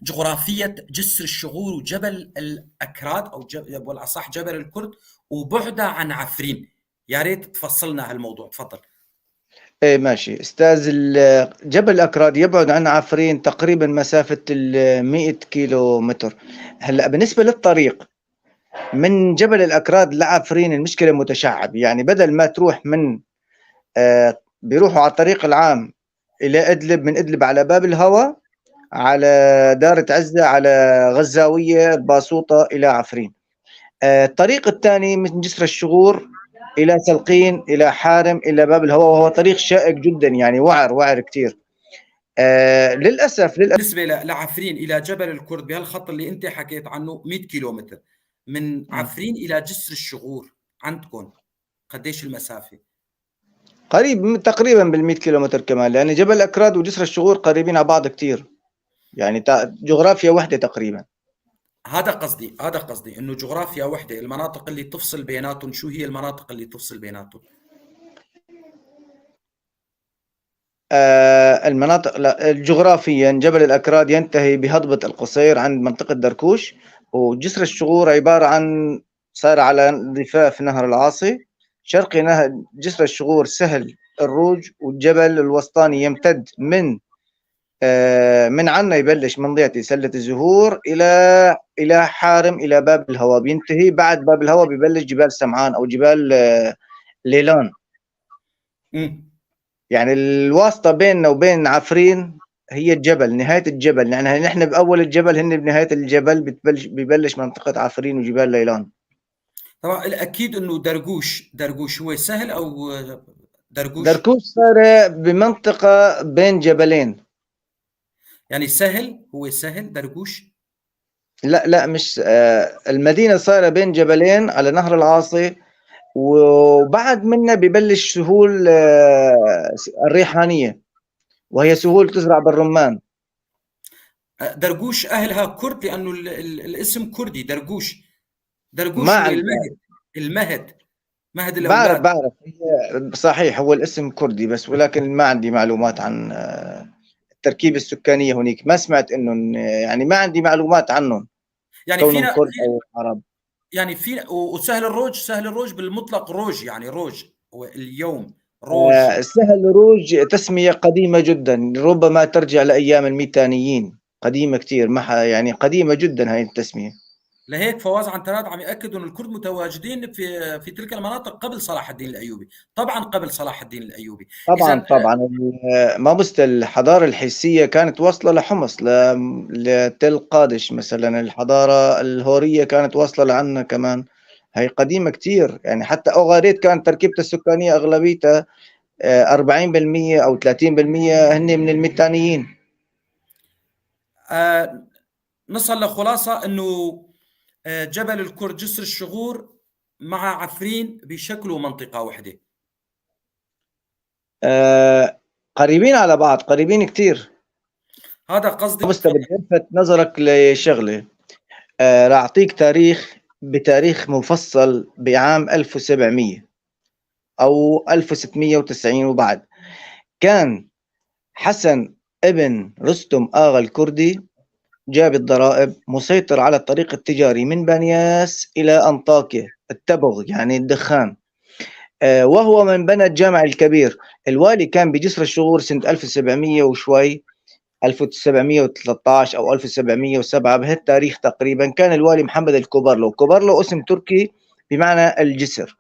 جغرافية جسر الشغور وجبل الأكراد أو بالأصح جبل الكرد وبعدها عن عفرين، يا ريت تفصلنا هالموضوع، تفضل. ايه ماشي استاذ. جبل الأكراد يبعد عن عفرين تقريبا مسافة ال 100 كيلو متر. هلا بالنسبة للطريق من جبل الأكراد لعفرين المشكلة متشعب، يعني بدل ما تروح من بيروحوا على الطريق العام إلى إدلب، من إدلب على باب الهوى، على دارة عزة، على غزاوية، باسوطة إلى عفرين. الطريق الثاني من جسر الشغور إلى سلقين، إلى حارم، إلى باب الهوى، وهو طريق شائك جدا، يعني وعر كثير. للأسف بالنسبة لعفرين إلى جبل الكرد بهالخط اللي أنت حكيت عنه 100 كيلومتر، من عفرين إلى جسر الشغور عندكم قديش المسافة؟ قريب تقريبا بال 100 كيلومتر كمان، لأن جبل الأكراد وجسر الشغور قريبين على بعض كثير، يعني جغرافيا وحدة تقريبا. هذا قصدي انه جغرافيا وحده، المناطق اللي تفصل بيناتهم شو هي المناطق اللي تفصل بيناتهم؟ المناطق لا، جغرافيا جبل الأكراد ينتهي بهضبة القصير عند منطقة دركوش، وجسر الشغور عبارة عن صار على ضفاف نهر العاصي، شرقي نهر جسر الشغور سهل الروج، والجبل الوسطاني يمتد من عنا يبلش من ضيعتي سلة الزهور إلى حارم، إلى باب الهوى، بينتهي بعد باب الهوى ببلش جبال سمعان أو جبال ليلان. يعني الواسطة بيننا وبين عفرين هي الجبل، نهاية الجبل، يعني نحن بأول الجبل، هن بنهاية الجبل، ببلش منطقة عفرين وجبال ليلان. طبعا الأكيد إنه درقوش هو سهل أو درقوش؟ دركوش صار بمنطقة بين جبلين. يعني سهل، هو سهل درقوش؟ لا لا مش، المدينة صايرة بين جبلين على نهر العاصي، وبعد منا ببلش سهول الريحانية، وهي سهول تزرع بالرمان. درقوش أهلها كرد، لأنه الاسم كردي، درقوش. درقوش ما هو عندي. المهد، مهد الأولاد. بعرف. هي صحيح هو الاسم كردي بس، ولكن ما عندي معلومات عن التركيبة السكانية هناك، ما سمعت إنهم، يعني ما عندي معلومات عنهم. كونهم كرد أو عرب. يعني فينا وسهل الروج، سهل الروج بالمطلق روج، يعني روج هو اليوم روج. سهل روج تسمية قديمة جدا، ربما ترجع لأيام الميتانيين، قديمة كتير، ما يعني قديمة جدا هاي التسمية. لهيك فواز عنترات عم يأكد أن الكرد متواجدين في تلك المناطق قبل صلاح الدين الأيوبي، طبعا قبل صلاح الدين الأيوبي. إذن طبعا ما بس الحضارة الحسية كانت واصلة لحمص، لتل قادش مثلا، الحضارة الهورية كانت واصلة لعنا كمان، هي قديمة كتير. يعني حتى أوغاريت كانت تركيبتها السكانية أغلبيتها، 40% أو 30% هن من الميتانيين. نصل لخلاصة أنه، جبل الكرد جسر الشغور مع عفرين بشكله منطقة واحدة. قريبين على بعض، قريبين كتير. هذا قصدي. بس بدي الفت نظرك لشغلة. راح أعطيك تاريخ بتاريخ مفصل بعام 1700 أو 1690 وبعد. كان حسن ابن رستم آغا الكردي جاب الضرائب، مسيطر على الطريق التجاري من بانياس إلى أنطاكيا، التبغ يعني الدخان، وهو من بنى الجامع الكبير. الوالي كان بجسر الشغور سنة 1700 وشوي، 1713 أو 1707 بهالتاريخ تقريبا. كان الوالي محمد الكوبرلو، كوبرلو اسم تركي بمعنى الجسر.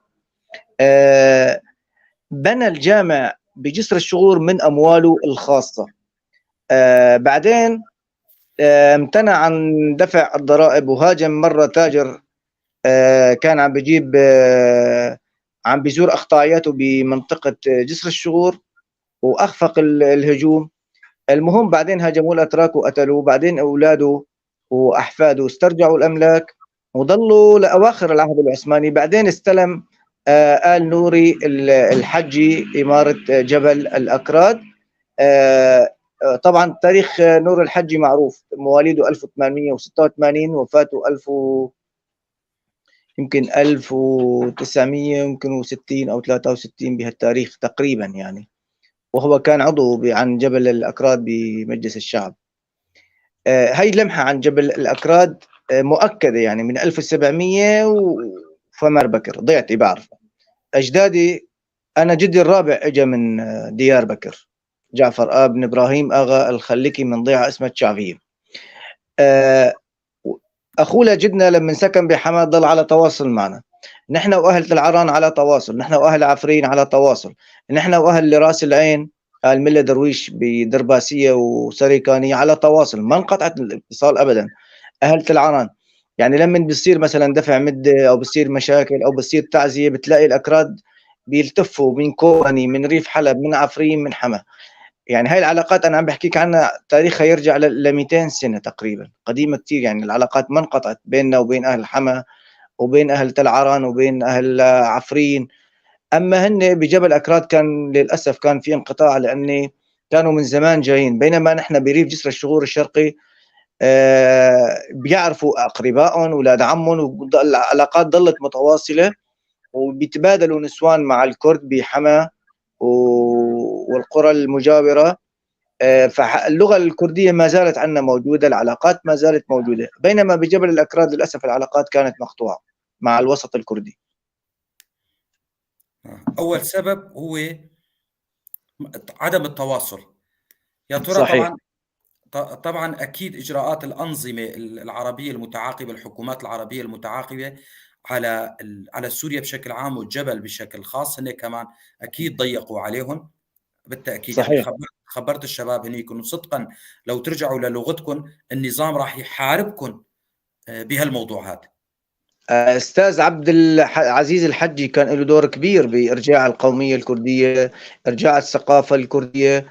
بنى الجامع بجسر الشغور من أمواله الخاصة. بعدين، امتنع عن دفع الضرائب وهاجم مرة تاجر، كان عم بيجيب، عم بيزور أخطائياته بمنطقة جسر الشغور، وأخفق الهجوم. المهم بعدين هاجموه الأتراك وقتلوه، بعدين أولاده وأحفاده استرجعوا الأملاك وظلوا لأواخر العهد العثماني. بعدين استلم، آل نوري الحجي إمارة جبل الأكراد. طبعا تاريخ نور الحجي معروف، مواليده 1886، وفاته ألف و-، يمكن ألف وتسعمية يمكن وستين أو ثلاثة وستين بهالتاريخ تقريبا يعني. وهو كان عضو عن جبل الأكراد بمجلس الشعب. هي لمحة عن جبل الأكراد مؤكدة يعني من 1700 وفمار بكر ضيعتي بعرف أجدادي. أنا جدي الرابع إجا من ديار بكر، جعفر ابن إبراهيم آغا الخليكي من ضيعة اسمها الشعبية. أخونا جدنا لما سكن بحما ضل على تواصل معنا، نحن وأهل العران على تواصل، نحن وأهل عفرين على تواصل، نحن وأهل راس العين آل ملا درويش بدرباسية وسريكانية على تواصل، ما انقطعت الاتصال أبدا. أهل العران يعني لما بيصير مثلا دفع مدة أو بصير مشاكل أو بصير تعزية بتلاقي الأكراد بيلتفوا من كوباني، من ريف حلب، من عفرين، من حما. يعني هاي العلاقات أنا عم بحكيك عنها تاريخها يرجع ل 200 سنة تقريبا، قديمة كثير. يعني العلاقات ما انقطعت بيننا وبين أهل حما وبين أهل تل عران وبين أهل عفرين. أما هن بجبل أكراد كان للأسف كان في انقطاع، لأني كانوا من زمان جايين، بينما نحن بريف جسر الشغور الشرقي بيعرفوا أقربائهم أولاد عمهم، والعلاقات ضلت متواصلة، وبيتبادلوا نسوان مع الكرد بحما والقرى المجاورة. فاللغة الكردية ما زالت عندنا موجودة، العلاقات ما زالت موجودة، بينما بجبل الأكراد للأسف العلاقات كانت مقطوعة مع الوسط الكردي. أول سبب هو عدم التواصل يا ترى. صحيح. طبعا أكيد إجراءات الأنظمة العربية المتعاقبة، الحكومات العربية المتعاقبة على سوريا بشكل عام والجبل بشكل خاص، هن كمان أكيد ضيقوا عليهم بالتأكيد. صحيح. يعني خبرت الشباب هنيك إنه صدقا لو ترجعوا للغتكم النظام راح يحاربكم بهالموضوع هذا. أستاذ عبد العزيز الحجي كان له دور كبير بإرجاع القومية الكردية، إرجاع الثقافة الكردية،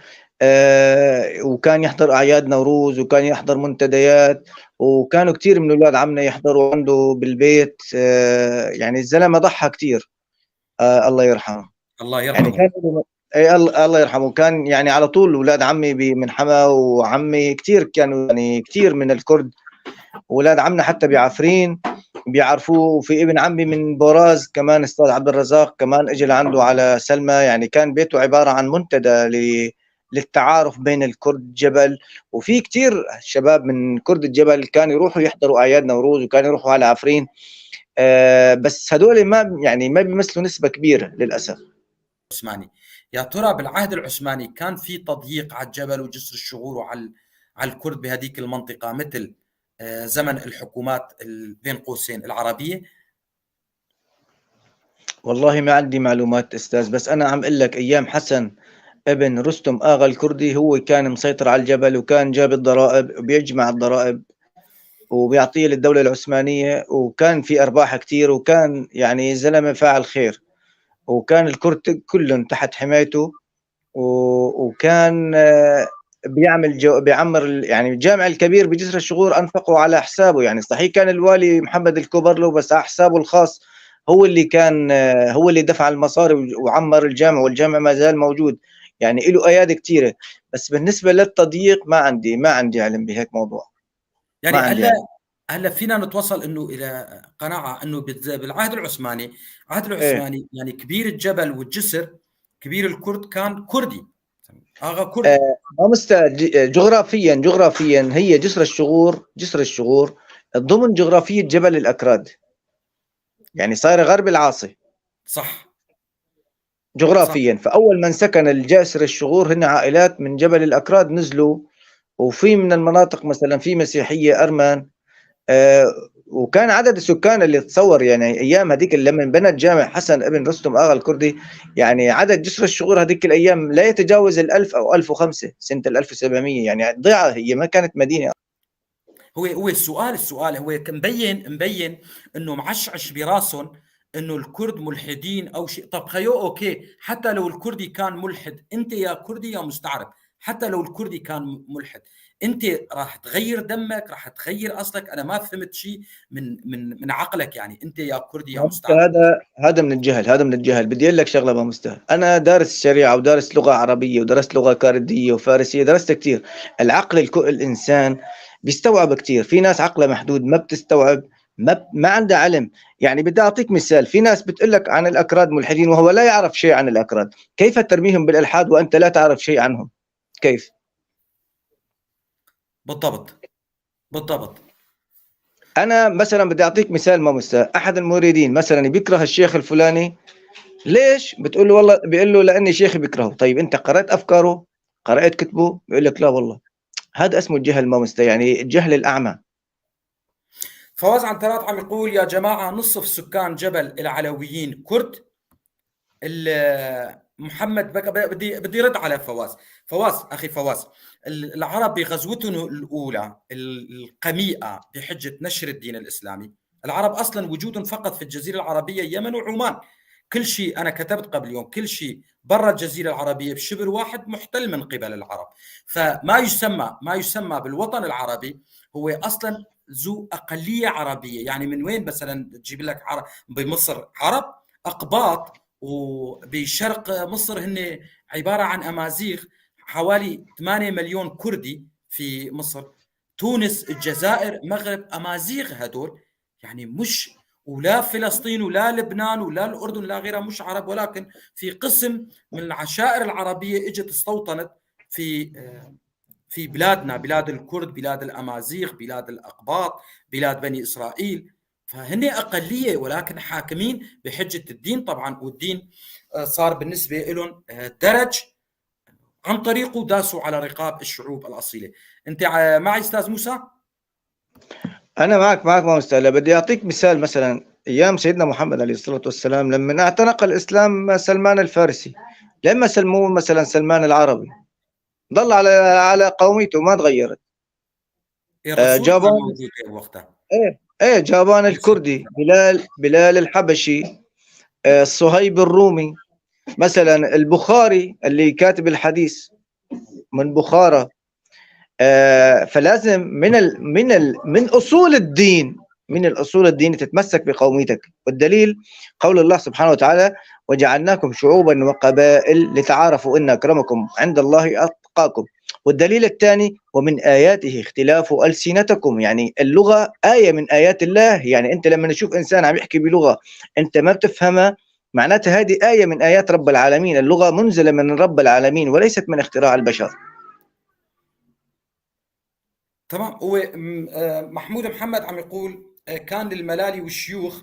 وكان يحضر أعياد نوروز، وكان يحضر منتديات، وكانوا كثير من أولاد عمنا يحضروا عنده بالبيت. يعني الزلمة ضحى كثير، الله يرحمه. الله يرحمه. يعني كان اي الله يرحمه، كان يعني على طول اولاد عمي من حما وعمي كثير كانوا، يعني كثير من الكرد اولاد عمنا حتى بعفرين بيعرفوه. وفي ابن عمي من بوراز كمان استاذ عبد الرزاق كمان اجى لعنده على سلمى. يعني كان بيته عبارة عن منتدى للتعارف بين الكرد جبل، وفي كثير شباب من كرد الجبل كانوا يروحوا يحضروا اعياد نوروز، وكانوا يروحوا على عفرين. بس هدول ما يعني ما بيمثلوا نسبه كبيرة للاسف. عثماني يا ترى بالعهد العثماني كان في تضييق على الجبل وجسر الشغور وعلى الكرد بهذيك المنطقة مثل زمن الحكومات بين قوسين العربية؟ والله ما عندي معلومات استاذ، بس انا عم اقول لك ايام حسن ابن رستم آغا الكردي هو كان مسيطر على الجبل، وكان جاب الضرائب وبيجمع الضرائب وبيعطيه للدولة العثمانية، وكان في ارباح كثير، وكان يعني زلمة فاعل خير، وكان الكرد كلهم تحت حمايته، وكان بيعمل بيعمر يعني الجامع الكبير بجسر الشغور انفقوا على حسابه. يعني صحيح كان الوالي محمد الكوبرلو، بس على حسابه الخاص هو اللي كان هو اللي دفع المصاري وعمر الجامع، والجامع ما زال موجود. يعني له ايادي كثيرة. بس بالنسبة للتضييق ما عندي علم بهيك موضوع. يعني هلا فينا نتوصل انه الى قناعة انه بالعهد العثماني، عهد العثماني إيه؟ يعني كبير الجبل والجسر كبير الكرد كان كردي، آغا كردي. جغرافيا هي جسر الشغور، جسر الشغور ضمن جغرافية جبل الاكراد، يعني صايرة غرب العاصي. صح جغرافيا. صح. فاول من سكن الجسر الشغور هن عائلات من جبل الاكراد نزلوا، وفي من المناطق مثلا في مسيحية ارمن. وكان عدد السكان اللي تصور يعني ايام هذيك لما انبنى الجامع حسن ابن رستم اغا الكردي، يعني عدد جسر الشغور هذيك الايام لا يتجاوز 1000 او 1005 سنة 1700. يعني ضيعه، هي ما كانت مدينة. هو السؤال هو مبين انه معشعش براسهم انه الكرد ملحدين او شيء. طب خيو okay، حتى لو الكردي كان ملحد، انت يا كردي يا مستعرب، حتى لو الكردي كان ملحد انت راح تغير دمك، راح تغير اصلك. انا ما فهمت شيء من من من عقلك، يعني انت يا كردي يا مستعرب. هذا من الجهل، هذا من الجهل. بدي اقول لك شغله مستهل، انا دارس شريعة ودارس لغة عربية ودرست لغة كرديه وفارسيه، درست كثير. العقل الانسان بيستوعب كثير، في ناس عقلها محدود ما بتستوعب، ما عندها علم. يعني بدي اعطيك مثال، في ناس بتقول لك عن الاكراد ملحدين وهو لا يعرف شيء عن الاكراد، كيف ترميهم بالالحاد وانت لا تعرف شيء عنهم؟ كيف؟ بالضبط. بالضبط. انا مثلا بدي اعطيك مثال ماموستا، احد المريدين مثلا بيكره الشيخ الفلاني، ليش؟ بتقول له والله، بيقول له لاني شيخي بيكرهه. طيب انت قرأت افكاره؟ قرأت كتبه؟ بيقول لك لا والله. هذا اسمه الجهل ماموستا، يعني الجهل الاعمى. فواز عنترات عم يقول يا جماعة نصف سكان جبل العلويين كرد. محمد بك، بدي رد على فواز. فواز اخي فواز، العرب بغزوتهم الاولى القميئه بحجة نشر الدين الاسلامي، العرب اصلا وجودهم فقط في الجزيرة العربية، يمن وعمان. كل شيء انا كتبت قبل يوم، كل شيء برا الجزيرة العربية بشبر واحد محتل من قبل العرب. فما يسمى ما يسمى بالوطن العربي هو اصلا ذو اقلية عربية. يعني من وين مثلا تجيب لك عرب بمصر؟ عرب اقباط، وبشرق مصر هن عبارة عن امازيغ، حوالي 8 مليون كردي في مصر، تونس، الجزائر، مغرب، امازيغ هدول، يعني مش ولا فلسطين ولا لبنان ولا الاردن لا غيرها مش عرب، ولكن في قسم من العشائر العربية اجت استوطنت في بلادنا، بلاد الكرد، بلاد الامازيغ، بلاد الاقباط، بلاد بني اسرائيل. فهن اقلية ولكن حاكمين بحجة الدين طبعا، والدين صار بالنسبة لهم درج عن طريقه داسوا على رقاب الشعوب الاصيلة. انت معي استاذ موسى؟ انا معك ماموستا. بدي اعطيك مثال، مثلا ايام سيدنا محمد عليه الصلاة والسلام لما اعتنق الاسلام سلمان الفارسي، لما سلموه مثلا سلمان العربي ضل على قوميته ما تغيرت. الرسول كان موجود وقتها. ايه جابان الكردي، بلال الحبشي، الصهيب الرومي، مثلا البخاري اللي كاتب الحديث من بخارى. فلازم من اصول الدين، من الاصول الدين تتمسك بقوميتك. والدليل قول الله سبحانه وتعالى: وجعلناكم شعوبا وقبائل لتعارفوا ان اكرمكم عند الله اتقاكم. والدليل الثاني: ومن آياته اختلاف ألسنتكم. يعني اللغة آية من آيات الله. يعني أنت لما تشوف إنسان عم يحكي بلغة أنت ما بتفهمها، معناتها هذه آية من آيات رب العالمين. اللغة منزلة من رب العالمين وليست من اختراع البشر. تمام. هو محمود محمد عم يقول كان للملالي والشيوخ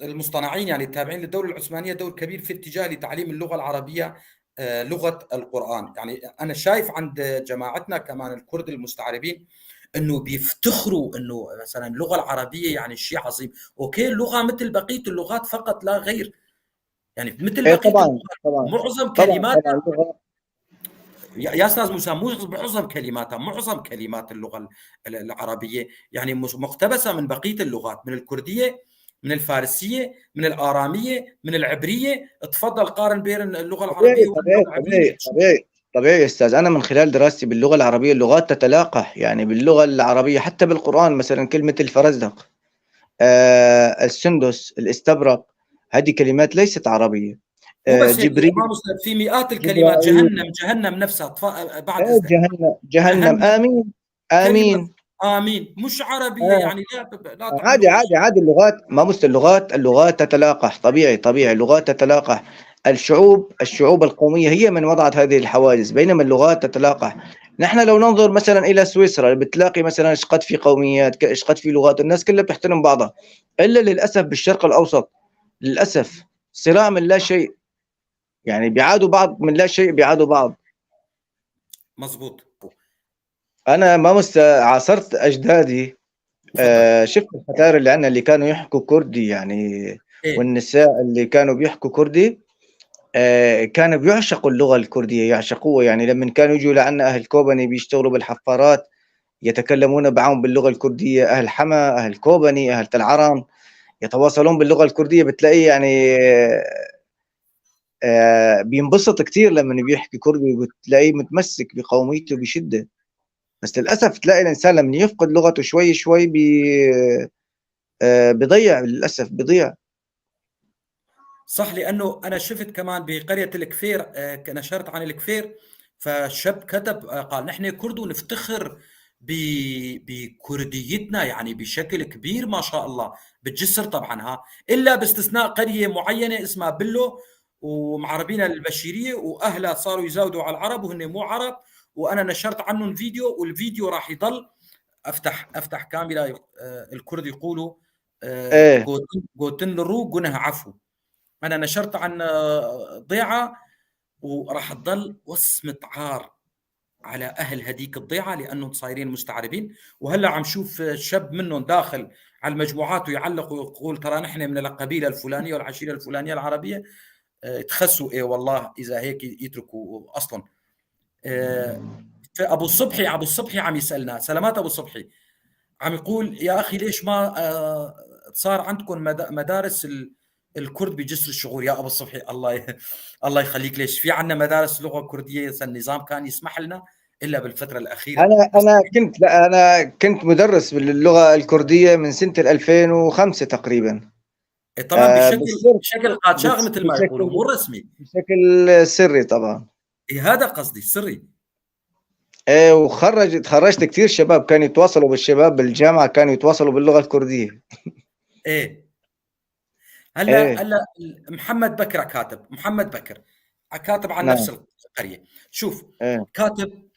المصطنعين، يعني التابعين للدولة العثمانية، دور كبير في اتجاه لتعليم اللغة العربية لغة القرآن. يعني أنا شايف عند جماعتنا كمان الكرد المستعربين أنه بيفتخروا أنه مثلا اللغة العربية يعني شيء عظيم. okay، اللغة مثل بقية اللغات فقط لا غير، يعني مثل إيه بقية طبعا اللغات، طبعا معظم طبعا كلماتها طبعا. يا استاذ موسى، معظم كلماتها، معظم كلمات اللغة العربية يعني مقتبسة من بقية اللغات، من الكردية، من الفارسية، من الاراميه، من العبرية. تفضل قارن بين اللغة طبيعي العربية واللغة طبيعي العبرية. طبيعي طبيعي طبيعي يا استاذ. انا من خلال دراستي باللغة العربية، اللغات تتلاقح، يعني باللغة العربية حتى بالقران مثلا كلمة الفرزدق، السندس، الاستبرق، هذه كلمات ليست عربية. مو بس هيك جبريل، ما مسلم، في مئات الكلمات. جبرائيل، جهنم، جهنم نفسها بعد اذنك، جهنم، جهنم، جهنم امين كلمة امين. امين مش عربية، آه. يعني لا عادي تعملوا عادي عادي. اللغات ما مست اللغات تتلاقح، طبيعي طبيعي، اللغات تتلاقح. الشعوب القومية هي من وضعت هذه الحواجز، بينما اللغات تتلاقح. نحن لو ننظر مثلا إلى سويسرا بتلاقي مثلا إيش قد في قوميات، إيش قد في لغات، الناس كلها بتحترم بعضها. إلا للأسف بالشرق الأوسط للأسف صراع من لا شيء، يعني بيعادوا بعض من لا شيء، بيعادوا بعض. مزبوط. أنا ما عاصرت أجدادي، تفضل. شفت الختار اللي عندنا اللي كانوا يحكوا كردي يعني، إيه؟ والنساء اللي كانوا بيحكوا كردي، كانوا بيعشقوا اللغة الكردية، يعشقوها. يعني لما كانوا يجوا لعنا أهل كوباني بيشتغلوا بالحفارات يتكلمون معهم باللغة الكردية، أهل حما، أهل كوباني، أهل تل عرم يتواصلون باللغة الكردية. بتلاقيه يعني بينبسط كثير لما بيحكي كردي، وبتلاقيه متمسك بقوميته بشدة. بس للأسف تلاقي الإنسان لما يفقد لغته شوي شوي بيضيع، للأسف بيضيع. صح، لأنه أنا شفت كمان بقرية الكفير، نشرت عن الكفير، فشاب كتب قال نحن كرد ونفتخر بكرديتنا يعني بشكل كبير ما شاء الله بالجسر طبعا، ها، إلا باستثناء قرية معينة اسمها بلو ومعربين البشيرية وأهلها صاروا يزاودوا على العرب وهن مو عرب، وأنا نشرت عنهم فيديو، والفيديو راح يضل افتح كاميرا، الكرد يقولوا ايه gotin li rû guneh عفو. انا نشرت عن ضيعه وراح تضل وصمة عار على اهل هديك الضيعة لانهم صايرين مستعربين. وهلا عم شوف شاب منهم داخل على المجموعات ويعلق ويقول ترى نحن من القبيلة الفلانية والعشيره الفلانية العربية. تخسوا ايه والله اذا هيك يتركوا اصلا. فابو الصبحي، ابو الصبحي عم يسالنا، سلامات ابو الصبحي، عم يقول يا اخي ليش ما صار عندكم مدارس الكرد بجسر الشغور؟ يا ابو الصبحي الله يخليك، ليش في عندنا مدارس لغة كرديه؟ النظام كان يسمح لنا الا بالفترة الاخيرة. انا كنت، لا انا كنت مدرس باللغة الكردية من سنة 2005 تقريبا. طبعا بشكل قاتشاغ مثل ما يقولوا، مو رسمي، بشكل سري طبعا. إيه هذا قصدي، سري. ايه، وخرجت كثير شباب كانوا يتواصلوا بالشباب بالجامعة، كانوا يتواصلوا باللغة الكردية. ايه هلا إيه. هلا محمد بكر كاتب، محمد بكر كاتب عن نفس القرية. شوف إيه.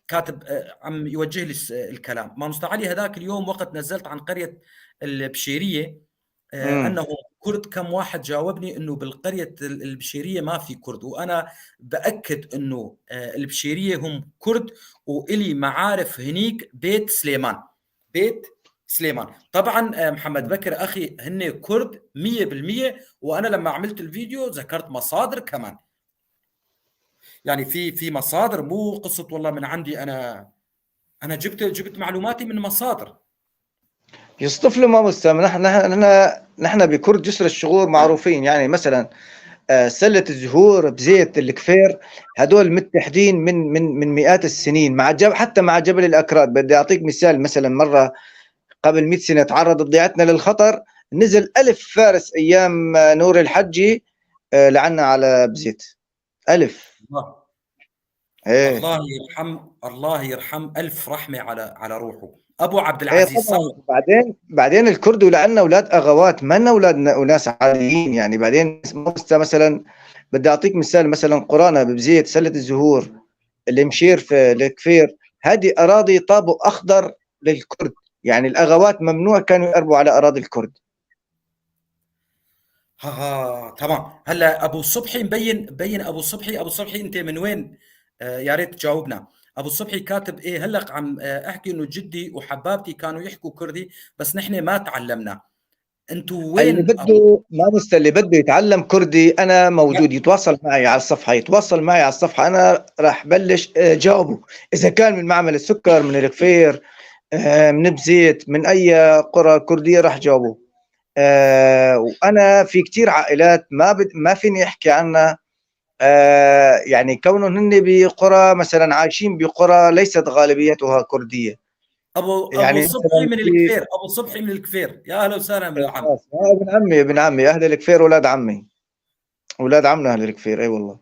كاتب عم يوجه لي الكلام ماموستا علي. هذاك اليوم وقت نزلت عن قرية البشيريه انه كرد، كم واحد جاوبني انه بالقريه البشيريه ما في كرد، وانا باكد انه البشيريه هم كرد، والي معارف هنيك بيت سليمان، بيت سليمان. طبعا محمد بكر اخي هن كرد 100%، وانا لما عملت الفيديو ذكرت مصادر كمان، يعني في مصادر، مو قصة والله من عندي انا جبت معلوماتي من مصادر. يصطفلوا ماموستا، نحن بكرد جسر الشغور معروفين، يعني مثلا سلة الزهور، بزيت، الكفير، هدول متحدين من من من مئات السنين مع جبل، حتى مع جبل الاكراد. بدي اعطيك مثال، مثلا مرة قبل 100 سنة تعرضت ضيعتنا للخطر، نزل 1000 فارس ايام نور الحجي لعنا على بزيت، 1000. الله. إيه. الله يرحم، الله يرحم، 1000 رحمه على روحه ابو عبد العزيز. إيه بعدين الكرد ولعنا اولاد اغوات، ما لنا اولاد ناس عاديين يعني. بعدين مثلا بدي اعطيك مثال، مثلا قرانا ببزيت، سله الزهور، المشير في الكفير، هذه اراضي طابو اخضر للكرد، يعني الاغوات ممنوع كانوا يقربوا على اراضي الكرد. ها تمام. هلا ابو صبحي مبين ابو صبحي، ابو صبحي انت من وين؟ يا ريت تجاوبنا. ابو صبحي كاتب ايه هلا عم احكي انه جدي وحبابتي كانوا يحكوا كردي بس نحن ما تعلمنا. انتوا وين؟ اللي بده ماموستا، اللي بده يتعلم كردي انا موجود، يتواصل معي على الصفحة، يتواصل معي على الصفحة، انا راح بلش جاوبه، اذا كان من معمل السكر، من الكفير، من بزيت، من اي قرى كرديه راح جاوبه. وانا في كثير عائلات ما فيني احكي عنها، يعني كونهم هن بقرى مثلا عايشين بقرى ليست غالبيتها كرديه. ابو يعني صبحي من الكفير، ابو صبحي من الكفير، يا اهلا وسهلا بالعم. ابن عمي، ابن عمي، اهل الكفير اولاد عمي، اولاد عمنا اهل الكفير. اي والله،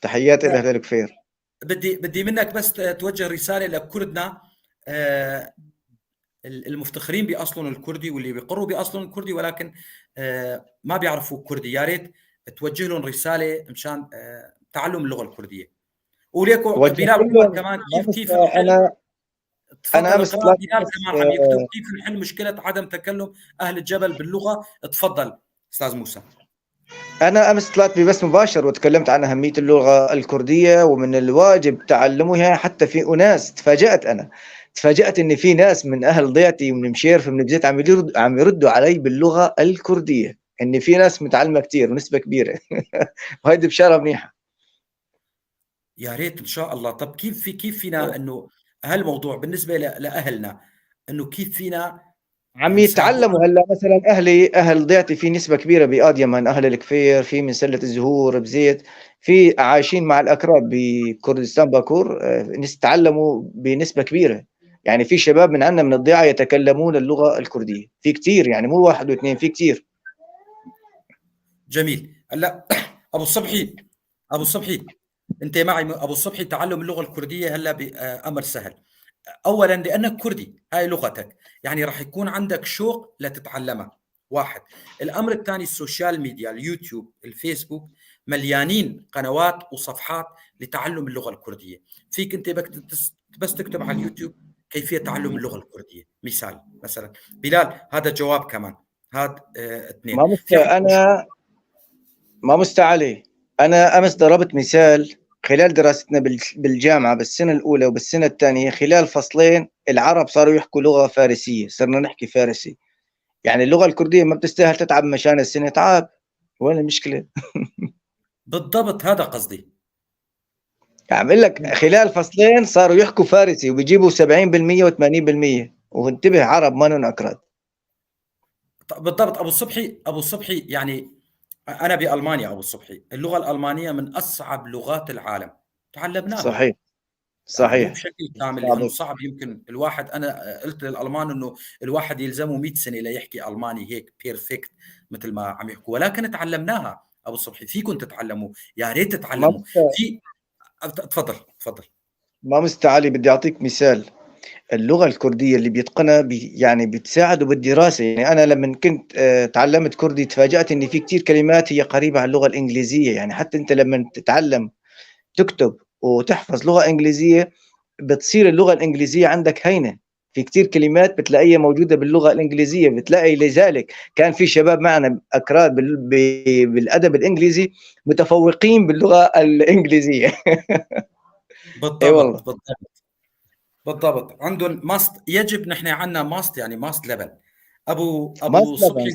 تحياتي لاهل الكفير. بدي منك بس توجه رسالة لكردنا المفتخرين باصلهم الكردي واللي بيقروا باصلهم الكردي ولكن ما بيعرفوا كردي، يا ريت توجه لهم رسالة مشان تعلم اللغة الكردية. وليكو بلال عمر كمان كيف انا امس بلال كمان عم يكتب كيف نحل مشكلة عدم تكلم اهل الجبل باللغة. تفضل استاذ موسى. انا امس طلعت ببث مباشر وتكلمت عن اهمية اللغة الكردية ومن الواجب تعلمها، حتى في اناس تفاجات، انا تفاجات ان في ناس من اهل ضيعتي ومن مشيرف ومن بزيت عم يردوا علي باللغة الكردية، ان في ناس متعلمة كثير ونسبه كبيرة. وهيدي بشارة منيحة. يا ريت ان شاء الله. طب كيف فينا انه هالموضوع بالنسبة لاهلنا، انه كيف فينا عم يتعلموا هلا؟ مثلا اهل ضيعتي في نسبه كبيرة باديمان، اهل الكفير، في من سله الزهور، بزيت، في عايشين مع الاكراد بكردستان باكور، ناس تعلموا بنسبة كبيرة. يعني في شباب من عندنا من الضيعة يتكلمون اللغة الكردية، في كثير، يعني مو واحد واثنين، في كثير. جميل. هلا ابو صبحي، ابو صبحي انت معي؟ ابو صبحي تعلم اللغة الكردية هلا بامر سهل. اولا لانك كردي، هاي لغتك، يعني راح يكون عندك شوق لتتعلمها. واحد. الامر الثاني ال social media، اليوتيوب، الفيسبوك، مليانين قنوات وصفحات لتعلم اللغة الكردية. فيك انت بس تكتب على اليوتيوب كيفية تعلم اللغة الكردية. مثال مثلا بلال، هذا جواب كمان، هذا اثنين. ما انا ما مستعلي، انا امس ضربت مثال خلال دراستنا بالجامعة بالسنة الاولى وبالسنه الثانية، خلال فصلين العرب صاروا يحكوا لغة فارسيه، صرنا نحكي فارسي. يعني اللغة الكردية ما بتستاهل تتعب مشان السنة، تعب، وين المشكلة؟ بالضبط هذا قصدي. عم اقول لك خلال فصلين صاروا يحكوا فارسي وبيجيبوا 70% و80%، وانتبه عرب ما اكراد. بالضبط. ابو صبحي، ابو صبحي يعني انا بالمانيا ابو صبحي، اللغة الالمانية من اصعب لغات العالم، تعلمناها. صحيح صحيح، يعني بشكل كامل، لانه صعب. يمكن الواحد، انا قلت للالمان انه الواحد يلزمه 100 سنة ليحكي الماني هيك perfect مثل ما عم يحكوا، ولكن تعلمناها ابو صبحي. فيكم تتعلموا، يا ريت تتعلموا. في تفضل تفضل. ما مستعلي، بدي اعطيك مثال. اللغة الكردية اللي بيتقنها يعني بتساعده بالدراسة. يعني انا لما كنت تعلمت كردي تفاجات ان في كثير كلمات هي قريبه على اللغة الانجليزية. يعني حتى انت لما تتعلم تكتب وتحفظ لغة انجليزية بتصير اللغة الانجليزية عندك هينة. في كثير كلمات بتلاقيها موجودة باللغة الانجليزية بتلاقي. لذلك كان في شباب معنا اكراد بالادب الانجليزي متفوقين باللغة الانجليزية. بالضبط. اي والله بالضبط بالضبط. عندهم ماست، يجب نحن عندنا ماست، يعني ماست لبن. ابو صبحي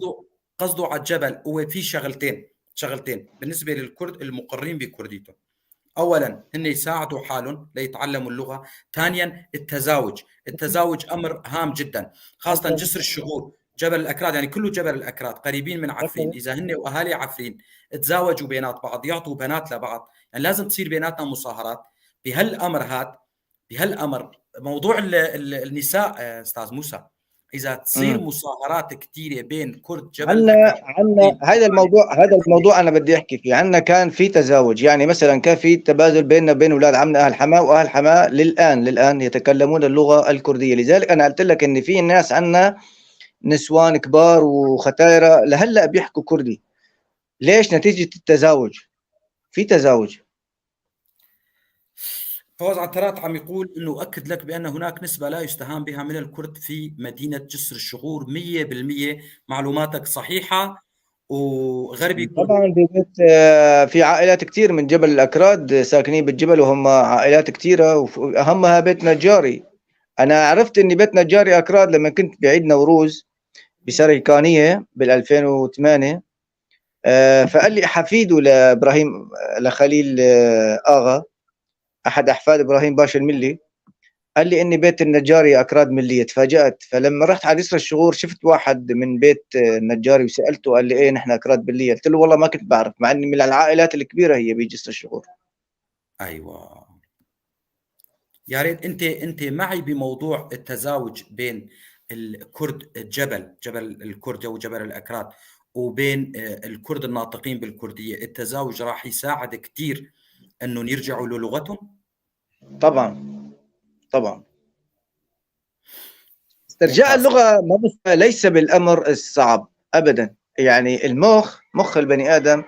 هو قصده على الجبل. هو في شغلتين بالنسبة للكرد المقرين بكرديتهم. اولا هن يساعدوا حالهم ليتعلموا اللغة، ثانيا التزاوج. التزاوج امر هام جدا، خاصة جسر الشغور، جبل الاكراد، يعني كله جبل الاكراد قريبين من عفرين. اذا هن واهالي عفرين تزاوجوا بينات بعض، يعطوا بنات لبعض، يعني لازم تصير بيناتنا مصاهرات بهالامر هذا. بهالامر موضوع النساء استاذ موسى، اذا تصير مصاهرات كثيرة بين كرد جبل عندنا هذا الموضوع انا بدي احكي فيه. عندنا كان في تزاوج، يعني مثلا كان في تبادل بيننا وبين اولاد عمنا اهل حماه، واهل حماه للان يتكلمون اللغة الكردية. لذلك انا قلت لك ان في ناس عندنا نسوان كبار وختايره لهلا بيحكوا كردي. ليش؟ نتيجة التزاوج، في تزاوج. فواز عترات عم يقول انه اكد لك بان هناك نسبه لا يستهان بها من الكرد في مدينة جسر الشغور. 100% معلوماتك صحيحه. وغربي طبعا ببيت في عائلات كثير من جبل الاكراد ساكنين بالجبل، وهم عائلات كثيرة واهمها بيت نجاري. انا عرفت اني بيت نجاري اكراد لما كنت بعيد نوروز بسريكانيه بال 2008. فقال لي حفيده لابراهيم لخليل اغا، احد احفاد ابراهيم باشا الملي، قال لي اني بيت النجاري اكراد مليه. تفاجات. فلما رحت على جسر الشغور شفت واحد من بيت النجاري وسالته، قال لي ايه نحن اكراد مليه. قلت له والله ما كنت بعرف، مع اني من العائلات الكبيرة هي بجسر الشغور. ايوه، يا ريت انت معي بموضوع التزاوج بين الكرد الجبل، جبل الكرد او جبل الاكراد، وبين الكرد الناطقين بالكرديه. التزاوج راح يساعد كثير انهم يرجعوا للغتهم. طبعا طبعا استرجاع اللغة ليس بالامر الصعب ابدا. يعني المخ، مخ البني ادم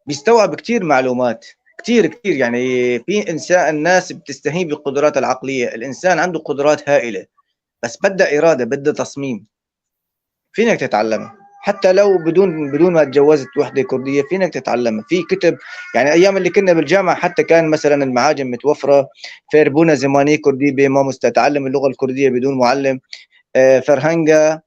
بيستوعب كثير معلومات، كثير كثير. يعني في انسان، الناس بتستهين بالقدرات العقلية، الانسان عنده قدرات هائلة، بس بدها اراده، بدها تصميم. فينك تتعلمها حتى لو بدون ما تجوزت وحده كرديه، فينك تتعلمها. في كتب، يعني ايام اللي كنا بالجامعة حتى كان مثلا المعاجم متوفرة، فيربونا زماني كردي بما تتعلم اللغة الكردية بدون معلم، فرهنجا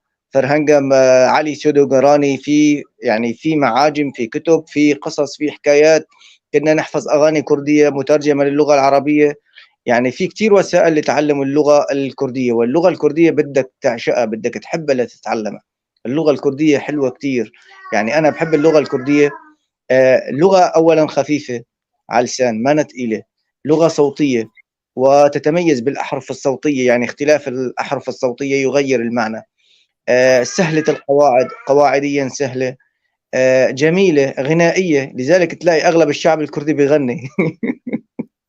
علي سودو جراني، في يعني في معاجم، في كتب، في قصص، في حكايات. كنا نحفظ اغاني كرديه مترجمة للغة العربية. يعني في كثير وسائل لتعلم اللغة الكردية، واللغة الكردية بدك تعشقها، بدك تحبها لتتعلمها. اللغة الكردية حلوة كتير. يعني أنا بحب اللغة الكردية. لغة أولا خفيفة على اللسان، ما ثقيلة، لغة صوتية وتتميز بالأحرف الصوتية، يعني اختلاف الأحرف الصوتية يغير المعنى. سهلة القواعد، قواعديا سهلة، جميلة، غنائية، لذلك تلاقي أغلب الشعب الكردي بيغني.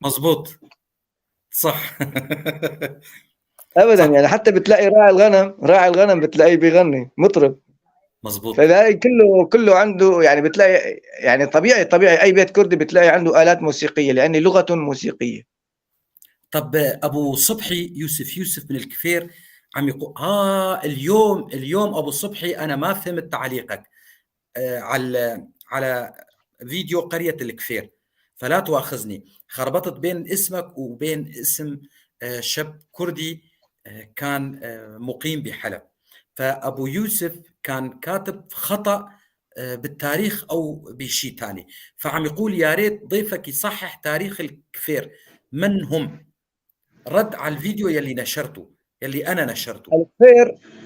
مزبوط، صح. ابدا، يعني حتى بتلاقي راعي الغنم بتلاقيه بيغني مطرب. مزبوط. فلاقي كله عنده، يعني بتلاقي، يعني طبيعي اي بيت كردي بتلاقي عنده آلات موسيقية، لأن لغة موسيقية. طب ابو صبحي يوسف، يوسف من الكفير عم يقول اليوم ابو صبحي انا ما فهمت تعليقك على فيديو قرية الكفير، فلا تواخذني، خربطت بين اسمك وبين اسم شاب كردي كان مقيم بحلب. فابو يوسف كان كاتب خطأ بالتاريخ او بشيء ثاني، فعم يقول يا ريت ضيفك يصحح تاريخ الكفير، من هم؟ رد على الفيديو يلي نشرته، يلي انا نشرته.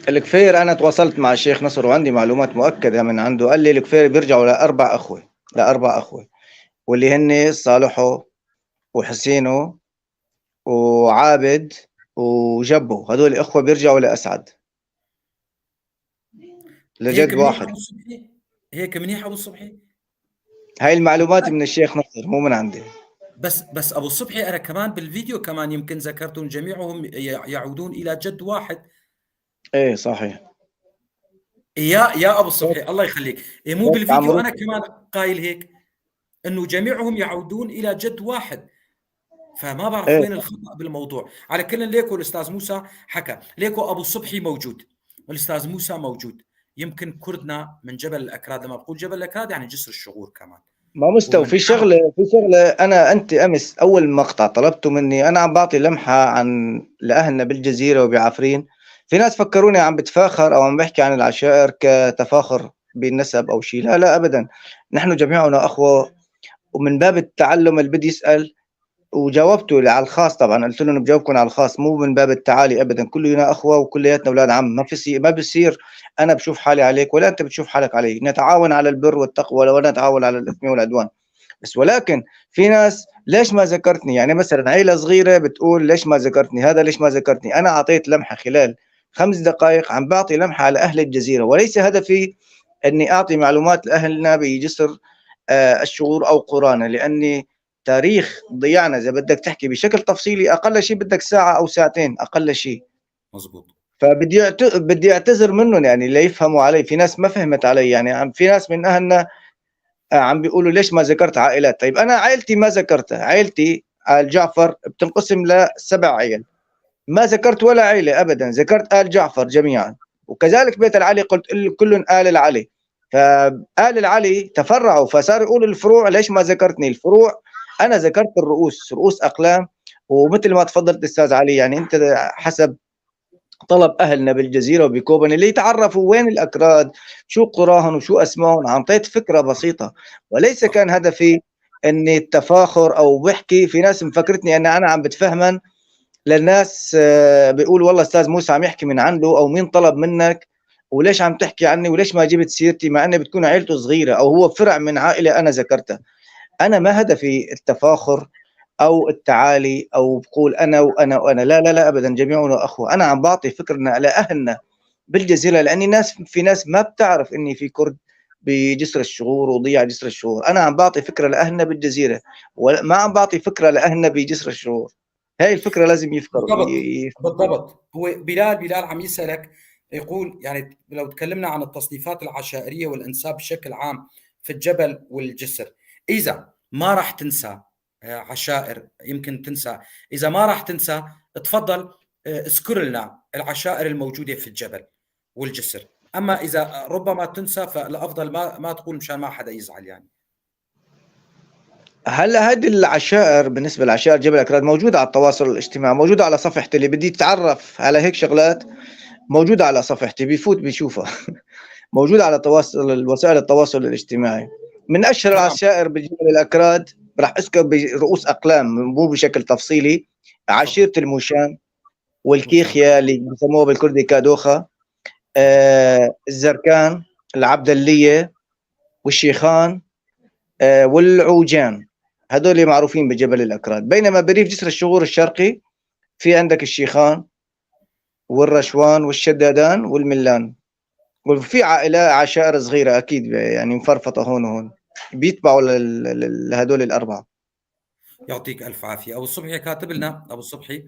الكفير انا تواصلت مع الشيخ نصر وعندي معلومات مؤكدة من عنده، قال لي الكفير بيرجعوا لاربع اخوه، لاربع اخوه، واللي هن صالحو وحسينو وعابد وجبو، هذول اخوه بيرجعوا لاسعد، لجد واحد. هيك منيح ابو صبحي؟ هاي المعلومات من الشيخ نصر مو من عندي. بس ابو صبحي انا كمان بالفيديو كمان يمكن ذكرتهم جميعهم يعودون الى جد واحد. ايه صحيح. يا ابو صبحي الله يخليك، إيه مو بالفيديو انا كمان قايل هيك انه جميعهم يعودون الى جد واحد، فما بعرف وين الخطا بالموضوع. على كل ليكو الاستاذ موسى حكى، ليكو ابو صبحي موجود والاستاذ موسى موجود، يمكن كردنا من جبل الاكراد، لما بقول جبل الاكراد يعني جسر الشغور كمان. ما مستوى في شغله انا انت امس اول مقطع طلبته مني، انا عم بعطي لمحه عن لاهلنا بالجزيره وبعفرين، في ناس فكروني عم بتفاخر او عم بحكي عن العشائر كتفاخر بالنسب او شيء، لا لا ابدا، نحن جميعنا اخوه، ومن باب التعلم اللي بدي يسال وجاوبته على الخاص، طبعا قلت لهم بجاوبكم على الخاص مو من باب التعالي ابدا، كلنا اخوه وكلياتنا اولاد عم، ما في ما بصير انا بشوف حالي عليك ولا انت بتشوف حالك علي، نتعاون على البر والتقوى ولا نتعاون على الاثم والعدوان. بس ولكن في ناس ليش ما ذكرتني، يعني مثلا عيله صغيرة بتقول ليش ما ذكرتني، هذا ليش ما ذكرتني، انا اعطيت لمحه خلال 5 دقائق عم بعطي لمحه على اهل الجزيرة، وليس هدفي اني اعطي معلومات لاهلنا بجسر الشغور او قرانا، لاني تاريخ ضيعنا اذا بدك تحكي بشكل تفصيلي اقل شيء بدك ساعة او ساعتين اقل شيء. مزبوط. فبدي بدي اعتذر منهم يعني ليفهموا علي، في ناس ما فهمت علي، يعني في ناس من اهلنا عم بيقولوا ليش ما ذكرت عائلات. طيب انا عائلتي ما ذكرتها، عائلتي آل جعفر بتنقسم ل7 عائل، ما ذكرت ولا عائلة ابدا، ذكرت آل جعفر جميعا، وكذلك بيت العلي قلت كل آل العلي، فآل العلي تفرعوا فصار يقولوا الفروع ليش ما ذكرتني الفروع، انا ذكرت الرؤوس، رؤوس اقلام. ومثل ما تفضلت استاذ علي، يعني انت حسب طلب اهلنا بالجزيره وبكوبن اللي يتعرفوا وين الاكراد، شو قراهم وشو اسمائهم، اعطيت فكرة بسيطة، وليس كان هدفي اني التفاخر او بحكي. في ناس مفكرتني ان انا عم بتفهمن للناس، بيقول والله استاذ موسى عم يحكي من عنده، او مين طلب منك وليش عم تحكي عني وليش ما جبت سيرتي، مع انه بتكون عائلته صغيرة او هو فرع من عائلة انا ذكرتها. انا ما هدفي التفاخر او التعالي او بقول انا وانا وانا، لا لا لا ابدا، جميعنا اخوه. انا عم بعطي فكرنا لاهلنا بالجزيره، لاني ناس في ناس ما بتعرف اني في كرد بجسر الشغور وضيع جسر الشغور، انا عم بعطي فكرة لاهلنا بالجزيره وما عم بعطي فكرة لاهلنا بجسر الشغور. هاي الفكرة لازم يفكروا. بالضبط بالضبط. هو بلال عم يسالك يقول يعني لو تكلمنا عن التصنيفات العشائريه والانساب بشكل عام في الجبل والجسر، اذا ما راح تنسى عشائر يمكن تنسى، إذا ما راح تنسى تفضل اذكر لنا العشائر الموجودة في الجبل والجسر، أما إذا ربما تنسى فالأفضل ما تقول مشان ما حدا يزعل. يعني هلا هذه العشائر بالنسبة لعشائر جبل الأكراد موجودة على التواصل الاجتماعي، موجودة على صفحتي، اللي بدي يتعرف على هيك شغلات موجودة على صفحتي، بيفوت بيشوفها موجودة على تواصل وسائل التواصل الاجتماعي. من أشهر العشائر بجبل الأكراد راح اذكر برؤوس اقلام مو بشكل تفصيلي، عشيره الموشان والكيخيا اللي بسموها بالكردي كادوخه، الزركان، العبدليه والشيخان، والعوجان، هذول معروفين بجبل الاكراد. بينما بريف جسر الشغور الشرقي في عندك الشيخان والرشوان والشدادان والملان، وفي عائلة عشائر صغيرة اكيد يعني مفرفطه هون وهون، بيتبعوا لهدول الاربعة. يعطيك الف عافية. ابو الصبحي كاتب لنا، ابو الصبحي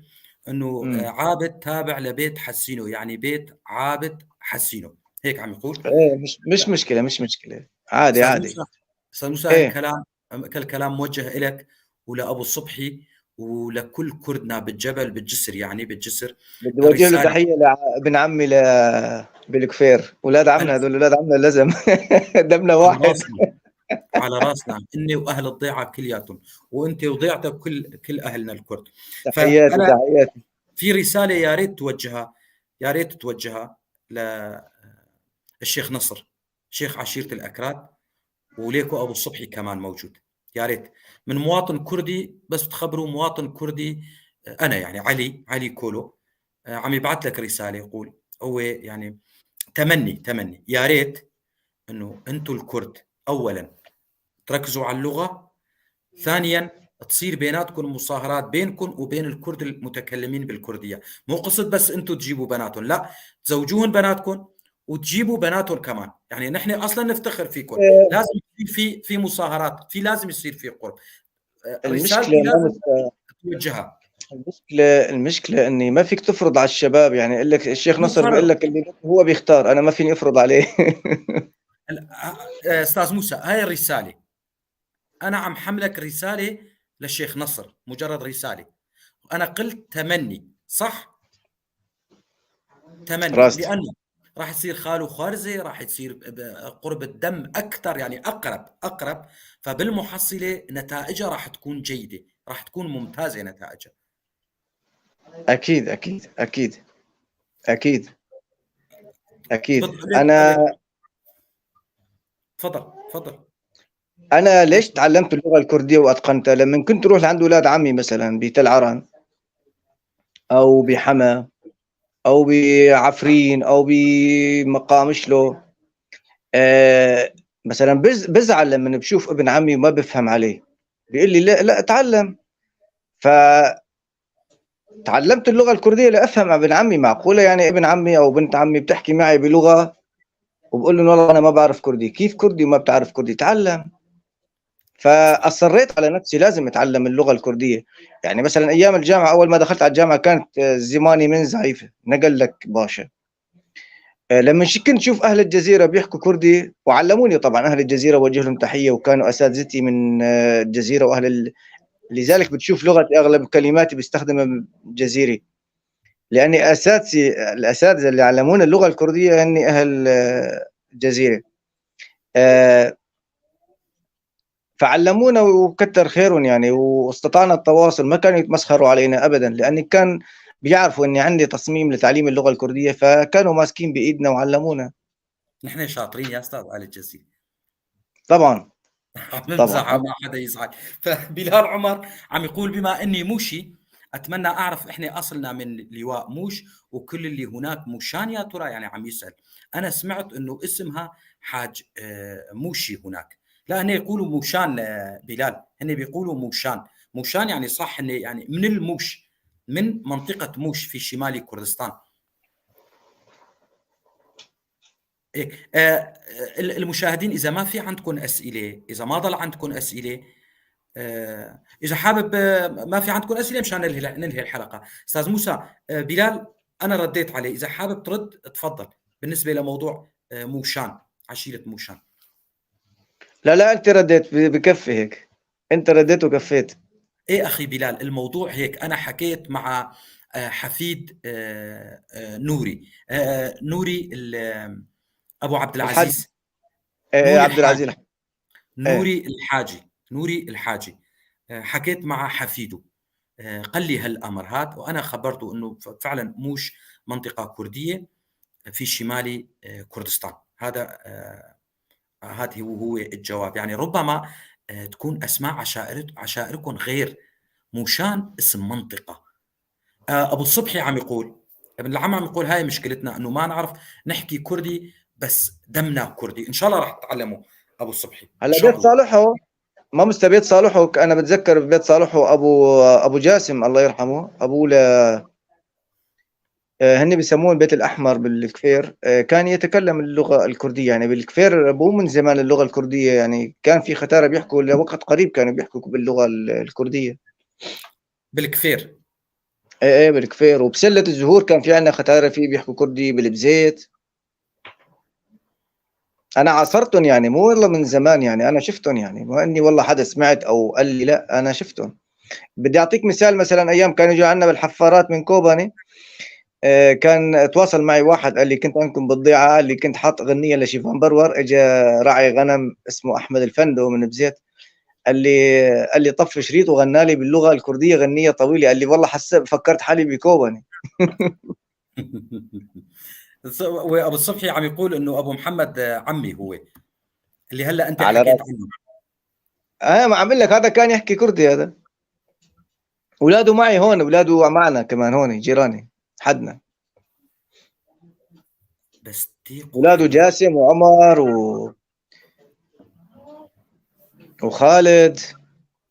انه عابد تابع لبيت حسينو، يعني بيت عابد حسينو، هيك عم يقول. ايه مش مشكلة، مش مشكلة، عادي عادي. استاذ موسى إيه؟ الكلام موجه لك ولابو الصبحي ولكل كردنا بالجبل بالجسر، يعني بالجسر. بدي اوجه له تحية لابن عمي بالكفير، اولاد عمنا هذول، اولاد عمنا لازم دمنا واحد. على راسنا اني واهل الضيعة كلياتهم، وانت وضيعتك كل اهلنا الكرد. تحياتي تحياتي. في رسالة يا ريت توجهها، يا ريت توجهها للشيخ نصر شيخ عشيره الاكراد، وليكو ابو الصبحي كمان موجود. يا ريت من مواطن كردي بس تخبروا مواطن كردي، انا يعني علي كولو عم يبعث لك رسالة، يقول هو يعني تمني يا ريت انه انتم الكرد اولا تركزوا على اللغة، ثانيا تصير بيناتكم مصاهرات بينكم وبين الكرد المتكلمين بالكرديه، مو قصد بس انتم تجيبوا بناتهم، لا تزوجوهن بناتكم وتجيبوا بناتهم كمان، يعني نحن اصلا نفتخر فيكم، لازم يصير في مصاهرات، في لازم يصير في قرب. المشكلة لازم توجهها. المشكلة اني ما فيك تفرض على الشباب، يعني يقول لك الشيخ نصر بيقول لك اللي هو بيختار، انا ما فيني افرض عليه. استاذ موسى هاي الرسالة، انا عم حملك رسالة للشيخ نصر، مجرد رسالة، انا قلت تمني، صح؟ تمني لانه راح يصير خاله خارزة، راح يصير قرب الدم اكثر، يعني اقرب، فبالمحصله نتائجها راح تكون جيدة، راح تكون ممتازة نتائجها. اكيد اكيد اكيد اكيد اكيد. انا تفضل تفضل. انا ليش تعلمت اللغة الكردية واتقنتها؟ لما كنت اروح لعند اولاد عمي مثلا بتل عرن او بحما او بعفرين او بمقامشلو، مثلا بزعل لما بشوف ابن عمي وما بفهم عليه، بيقول لي لا لا اتعلم. ف تعلمت اللغة الكردية لافهم ابن عمي. معقولة يعني ابن عمي او بنت عمي بتحكي معي بلغه وبقول لهم والله انا ما بعرف كردي؟ كيف كردي وما بتعرف كردي؟ تعلم. فاصريت على نفسي لازم اتعلم اللغة الكردية. يعني مثلا ايام الجامعة، اول ما دخلت على الجامعة كانت زماني من زعيفه، نقل لك باشا. لما كنت شوف اهل الجزيرة بيحكوا كردي، وعلموني طبعا اهل الجزيرة، وجه لهم تحية، وكانوا اساتذتي من الجزيرة واهل لذلك بتشوف لغتي اغلب كلماتي بستخدمها جزيري، لاني اساتذتي الاساتذة اللي علمونا اللغة الكردية هني اهل الجزيرة. فعلمونا وكتر خيرهم يعني، واستطعنا التواصل، ما كانوا يتمسخروا علينا ابدا، لان كان بيعرفوا اني عندي تصميم لتعليم اللغة الكردية، فكانوا ماسكين بايدنا وعلمونا. نحن شاطرين يا استاذ آل الجزيرة. طبعا طبعا ما حدا يزعل. فبلال عمر عم يقول بما اني موشي اتمنى اعرف احنا اصلنا من لواء موش وكل اللي هناك موشان يا ترى، يعني عم يسال. انا سمعت انه اسمها حاج موشي هناك، لا هن يقولوا موشان بلال، هن بيقولوا موشان، موشان يعني صح، هن يعني من الموش، من منطقة موش في شمال كردستان. إيه. المشاهدين إذا ما في عندكم أسئلة، إذا ما ضل عندكم أسئلة، إذا حابب ما في عندكم أسئلة مشان ننهي الحلقة. أستاذ موسى، بلال أنا رديت عليه، إذا حابب ترد تفضل بالنسبة لموضوع موشان، عشيرة موشان. لا لا أنت رديت، بكفي هيك، أنت رديت وكفيت. إيه أخي بلال الموضوع هيك، أنا حكيت مع حفيد نوري، نوري ابو عبد العزيز، عبد العزيز، نوري الحاجي، نوري الحاجي، حكيت مع حفيده، قال لي هالامر هذا، وانا خبرته انه فعلا موش منطقة كرديه في شمال كردستان. هذا هذا هو الجواب. يعني ربما تكون اسماء عشائركم غير، موشان اسم منطقة. ابو الصبحي عم يقول، ابن العم عم يقول هاي مشكلتنا انه ما نعرف نحكي كردي بس دمنا كردي. ان شاء الله راح تتعلموا ابو الصبحي. هلا بيت صالحه، ما مستبيت صالحه، انا بتذكر بيت صالحه ابو جاسم الله يرحمه، ابوه هن بيسموه البيت الاحمر بالكفير، كان يتكلم اللغة الكردية. يعني بالكفير مو من زمان اللغة الكردية، يعني كان في ختاره بيحكوا لوقت قريب كانوا بيحكوا باللغة الكردية بالكفير. ايه بالكفير، وبسله الزهور كان في عندنا ختاره فيه بيحكوا كردي، بالبزيت. انا عاصرتهم يعني، مو والله من زمان، يعني انا شفتهم، يعني مو اني والله حدا سمعت او قال لي، لا انا شفتهم. بدي اعطيك مثال، مثلا ايام كانوا يجوا عندنا بالحفارات من كوباني، كان تواصل معي واحد قال لي كنت عندكم بالضيعه، قال لي كنت حاط غنية لشيفان برور، اجى راعي غنم اسمه احمد الفندو من بزيت، قال لي طفي شريط وغنى لي باللغة الكردية غنية طويلة، قال لي والله حسيت فكرت حالي بكوباني. وابو الصبحي عم يقول انه ابو محمد عمي هو اللي هلا انت على حكيت راسي. عنه. اه، ما عم بقول لك هذا كان يحكي كردي، هذا اولاده معي هون، اولاده معنا كمان هون، جيراني حدنا. بس تيقو. اولاده جاسم وعمر وخالد،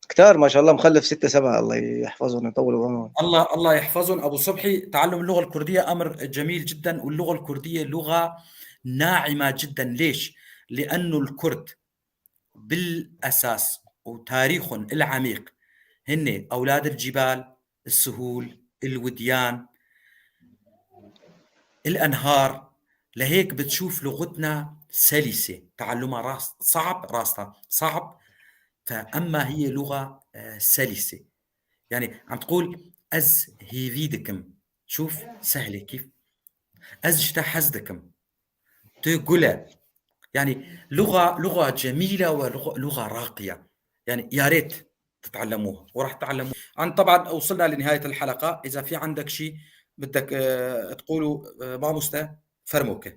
كتار ما شاء الله، مخلف ستة سبعة، الله يحفظهم ويطول بعمرهم. الله يحفظهم. ابو صبحي، تعلم اللغة الكردية امر جميل جدا، واللغة الكردية لغة ناعمة جدا. ليش؟ لانه الكرد بالاساس وتاريخهم العميق هن اولاد الجبال، السهول، الوديان، الانهار، لهيك بتشوف لغتنا سلسه، تعلمها راس صعب، راسها صعب، فاما هي لغة سلسه. يعني عم تقول ez hêvî dikim، شوف سهلة كيف، ez ji te hez dikim، tu gul î، يعني لغة جميلة ولغة راقية، يعني يا ريت تتعلموها وراح تتعلموها. عن طبعا وصلنا لنهاية الحلقه، اذا في عندك شيء بدك تقوله ماموستا فرموكه.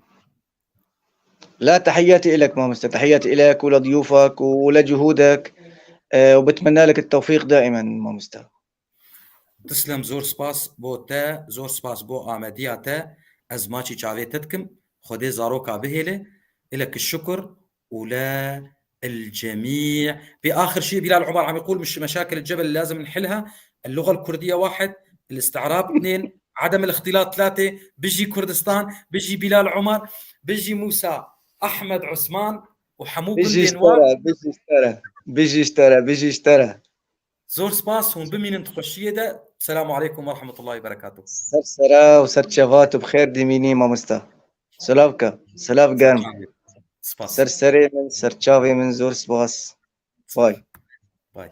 لا، تحياتي لك ماموستا، تحياتي لك ولضيوفك ولجهودك، وبتمنى لك التوفيق دائما ماموستا. تسلم، زۆر سپاس بۆ te، زۆر سپاس بۆ ئامادەییە te، ez maçî çavê te dikim، Xwedê zaroka bihêle. لك الشكر ولا الجميع. باخر شيء بلال عمر عم يقول مش مشاكل الجبل اللي لازم نحلها: اللغة الكردية واحد، الاستعراب اثنين، عدم الاختلاط ثلاثه. بيجي كردستان، بيجي بلال عمر، بيجي موسى احمد عثمان وحمو. بيجي اشترى، بيجي اشترى، بيجي اشترى، بيجي اشترى. زۆر سپاس، hûn bimînin xweşiyê de. السلام عليكم ورحمة الله وبركاته. ser sera و ser çavan، بخير dimînî ماموستا، silav ka، silav germ. سپاس. ser serê min، ser çavê min، زۆر سپاس، باي. باي.